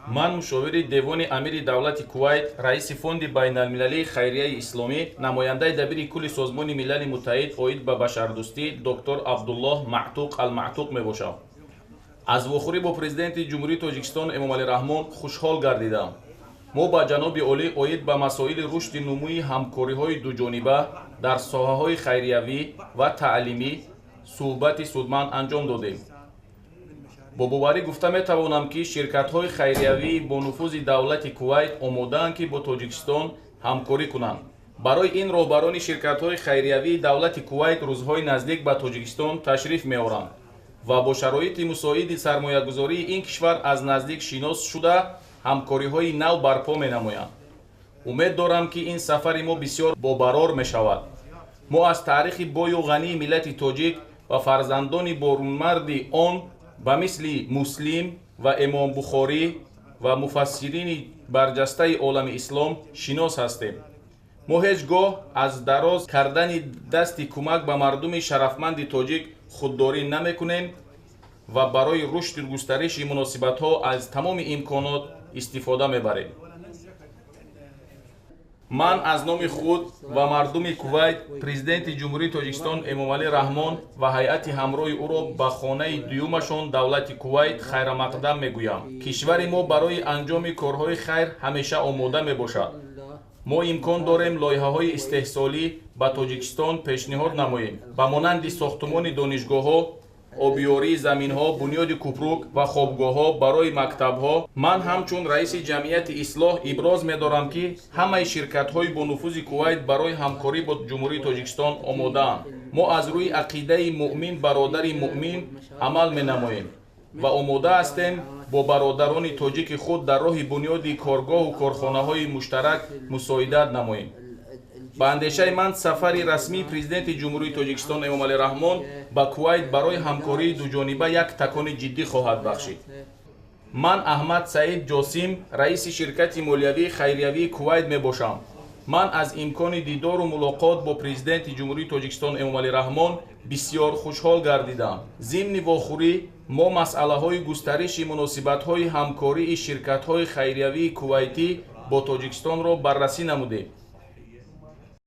Ман мушовири Девони Амири давлати Кувайт, раиси Фонди байналмилалии хайрияи исломӣ, намояндаи дабири кулли Созмони Милали Муттаҳид оид ба башардӯстӣ доктор Абдуллоҳ Маътуқ Алмаътуқ мебошам. Аз вохӯрӣ бо Президенти Ҷумҳурии Тоҷикистон Эмомалӣ Раҳмон хушҳол гардидам. Мо ба ҷаноби олӣ оид ба масоили рушди нумӯи ҳамкориҳои дуҷониба дар соҳаҳои хайриявӣ ва таълимӣ суҳбати судманд анҷом додем. Бо боварӣ гуфта метавонам, ки ширкатҳои хайриявии бонуфузи давлати Кувайт омодаанд, ки бо Тоҷикистон ҳамкорӣ кунанд. Барои ин роҳбарони ширкатҳои хайриявии давлати Кувайт рӯзҳои наздик ба Тоҷикистон ташриф меоранд ва бо шароити мусоиди сармоягузории ин кишвар аз наздик шинос шуда, ҳамкориҳои нав барпо менамоянд. Умед дорам, ки ин сафари мо бисёр бобарор мешавад. Мо аз таърихи бою ғании миллати тоҷик ва фарзандони борунмарди он ба мисли Муслим ва Эмом Бухорӣ ва муфассирини барҷастаи олами ислом шинос ҳастем. Мо ҳеҷ гоҳ аз дароз кардани дасти кӯмак ба мардуми шарафманди тоҷик худдорӣ намекунем ва барои рушду густариши муносибатҳо аз тамоми имконот истифода мебарем. Ман аз номи худ ва мардуми Кувайт Президенти Ҷумҳурии Тоҷикистон Эмомалӣ Раҳмон ва ҳайати ҳамроҳи ӯро ба хонаи дуюмашон, давлати Кувайт, хайрамақдам мегӯям. Кишвари мо барои анҷоми корҳои хайр ҳамеша омода мебошад. Мо имкон дорем лоиҳаҳои истеҳсолӣ ба Тоҷикистон пешниҳод намоем, ба монанди сохтумони донишгоҳҳо, обиёрии заминҳо, бунёди кӯпрук ва хобгоҳҳо барои мактабҳо. Ман ҳамчун раиси ҷамъияти Ислоҳ иброз медорам, ки ҳамаи ширкатҳои бонуфузи Кувайт барои ҳамкорӣ бо Ҷумҳурии Тоҷикистон омодаанд. Мо аз рӯи ақидаи «муъмин бародари муъмин» амал менамоем ва омода ҳастем бо бародарони тоҷики худ дар роҳи бунёди коргоҳу корхонаҳои муштарак мусоидат намоем. Ба андешаи ман, сафари расмии Президенти Ҷумҳурии Тоҷикистон Эмомалӣ Раҳмон ба Кувайт барои ҳамкории дуҷониба як такони ҷиддӣ хоҳад бахшид. Ман Аҳмад Саид Ҷосим, раиси ширкати молиявии хайриявии Кувайт мебошам. Ман аз имкони дидору мулоқот бо Президенти Ҷумҳурии Тоҷикистон Эмомалӣ Раҳмон бисёр хушҳол гардидам. Зимни вохӯрӣ мо масъалаҳои густариши муносибатҳои ҳамкории ширкатҳои хайриявии кувайтӣ бо Тоҷикистонро баррасӣ намудем.